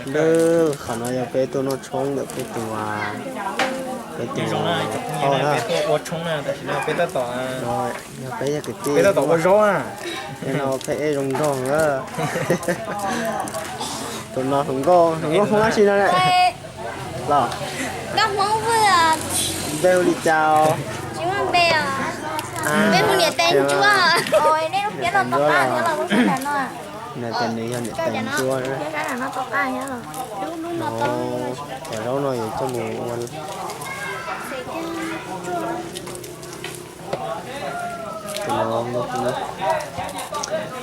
Lub qhov no yog peb tuaj noj tshoob ntawm peb tus, peb tus phauj na. Yog peb yog kwv tij, no peb eb zoo nraug na. Tus no hluas nkauj, hluas nkauj Hmoob dab tsi no lawm? Los, npe hu li cas? Niam tais Ntsuab los. Nws tias nws yog niam tais Ntsuab. Cov zaub no yuav coj mus ua,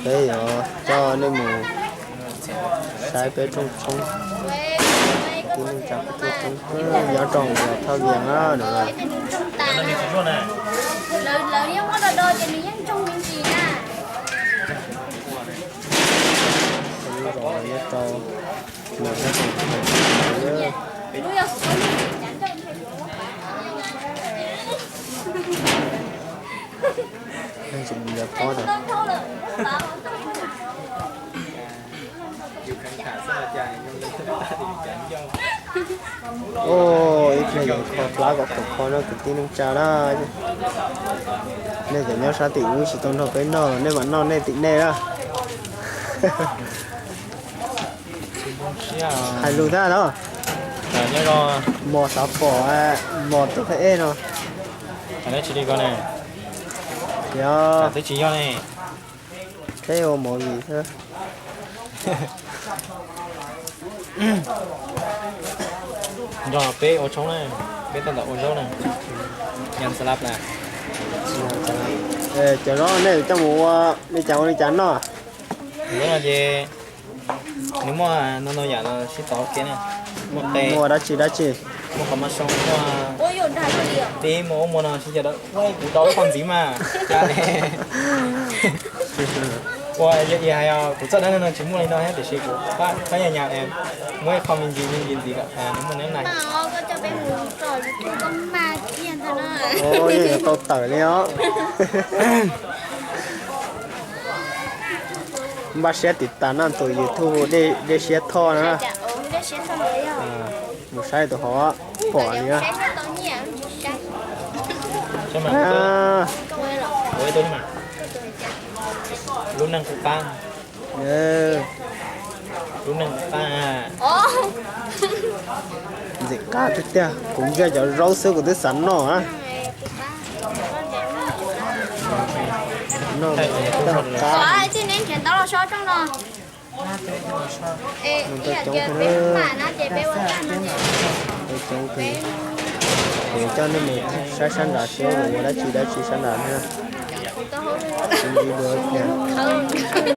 peb yuav coj nej mus saib peb rooj tshoob. Tib neeg tsa peb rooj tshoob nyob rau Thoj Vias na. Nyob rau Ib pliag yuav kho plab kom khov kho no kwv tij neej tsa na. Nej cov nyob sab tim ub tsis tau nrog peb noj los nej mam noj nej tim nej na. Hais lus tag no. Mos xav pom, mos tus qhov ej no. Yog, peb ua movie xwb. Nrog peb ua tshoob na, peb tab tom ua zaub na. Cov zaub nej coj mus ua li cas ua li cas noj? Zaub no ces nws muaj ntau ntau yam los sib tov ua ke na. Muaj qe, muaj dab tsi dab tsi, muaj qhov mab soob, muaj tib muaj ub muaj no sib cog. Kuv tau lub qhov ntxiv mas. Ua, yog hais kuv txoj dab neeg no tsis muaj li no thiab tiam sis kuv pab yog nyas muab ib qho me ntsis me ntsis ntxiv kom nws muaj neb na. Yeej yuav tau tawm li os. Npaj siab tiv tas no tus YouTube Dej Siab Thoj na. Mus saib tus hov pom li na. Lub neej kuv qab, lub neej kuv qab. Ntxim qab tiag tiag, kuv ntsia cov zaub xwb kuv twb xav noj na. Noj qab. Coob, kuv coj nej mus saib sab nrad seb yuav ua dab tsi dab tsi sab nrad na. Ntsis dua thiab.